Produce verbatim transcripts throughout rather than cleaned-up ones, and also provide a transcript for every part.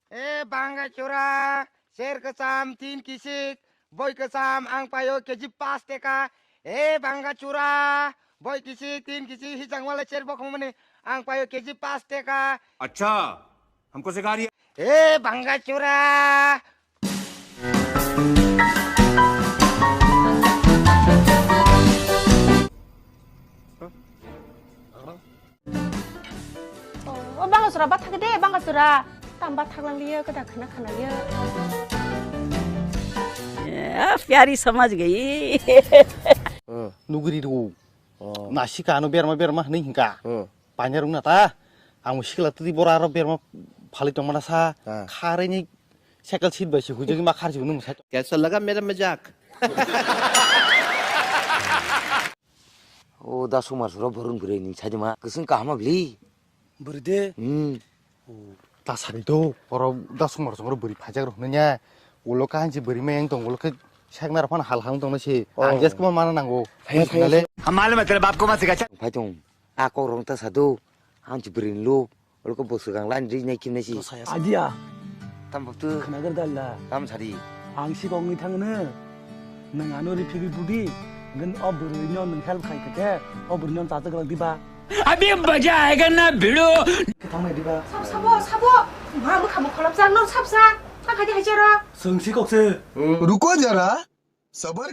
E banga chura, ser kwcham tin kisik, boi kwcham ang paio K G pas teka. E banga chura, boi kisik tin kisik, hijang wala ser bokhong mani ang paio K G pas teka. अच्छा, हमको सिखा रही है। E banga chura. O banga chura bathak de, banga chura. Tam bathak lang liya, kada khana khana liya. Eh, pyari samajh gayi. Nugri ro. Nasika ano berma berma hwnwi hwnka. Paina rwngna ta. Ang sikla twi bora aro berma phali tongmana sa. Kharwi ni cycle seat bai se hujagwi ma kharji hwnwi mwsa. कैसा लगा मेरा मजाक? O da sumar suro borun bwrwi ni saidi ma. Kwswng kaham bli. Bwrwi de. Hmm. Ta sari do, oro da sumar sumar bwrwi phajak rok hwnwi nya. Ulo kahan si bwrwi ma yang tong, ulo khe sekna rok phano hal hal tong se. Ang jes kwma mana nango. Phai, phai, phai. Phai tong. A kok rong ta sadu, ang chibri lo, olo ko bwswk ang lan ri nai kim nai si. Adia. Tam buktu. Khnagar dalla. Tam sadi. Ang si kok ni thang ne. Nang ano ri phigi budi. Gen o bwrwi no nang help khai kete. O bwrwi no ta ta glak diba. Abhi maza aayega na bhidu. Thang nai diba. Sab sabo sabo. Ma mukha mukha lap jang no sab sa. Sa khai di hai chero. Sung si kok se. Ruko jara. Sabar.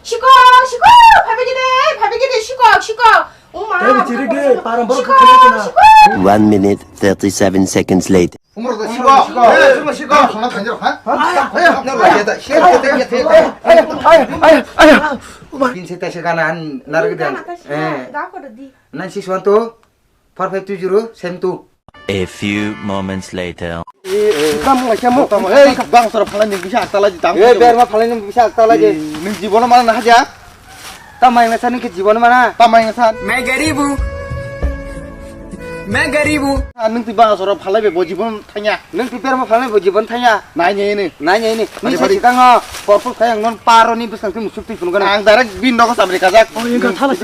Siko, siko, phabe gide, phabe gide, siko, siko. Uma, One minute, thirty-seven seconds later. Umro da siko, siko, siko, sona thanjro, ha? Bin se ta se gana han nargdan. Eh. Nine six one two. Four five two zero seven two. A few moments later. Tamo, tamo, tamo. Ei, bang sora phalai ni bisa aktala ji tamo. Ei, berma phalai ni bisa aktala ji. Nung jibono mana na haja? Tamo yang sa nung ke jibono mana? Tamo yang sa. Main garib hu. Main garib hu. Nung ti bang sora phalai be bo jibon thanya. Nung ti berma phalai bo jibon thanya. Nai ni ni. Nai ni ni. Ni sa sikang ho. Porpul kayang non paro ni bisang ti musuk ti pun kana. Ang direct bin dogo samri kajak. Oh, yang ka thala.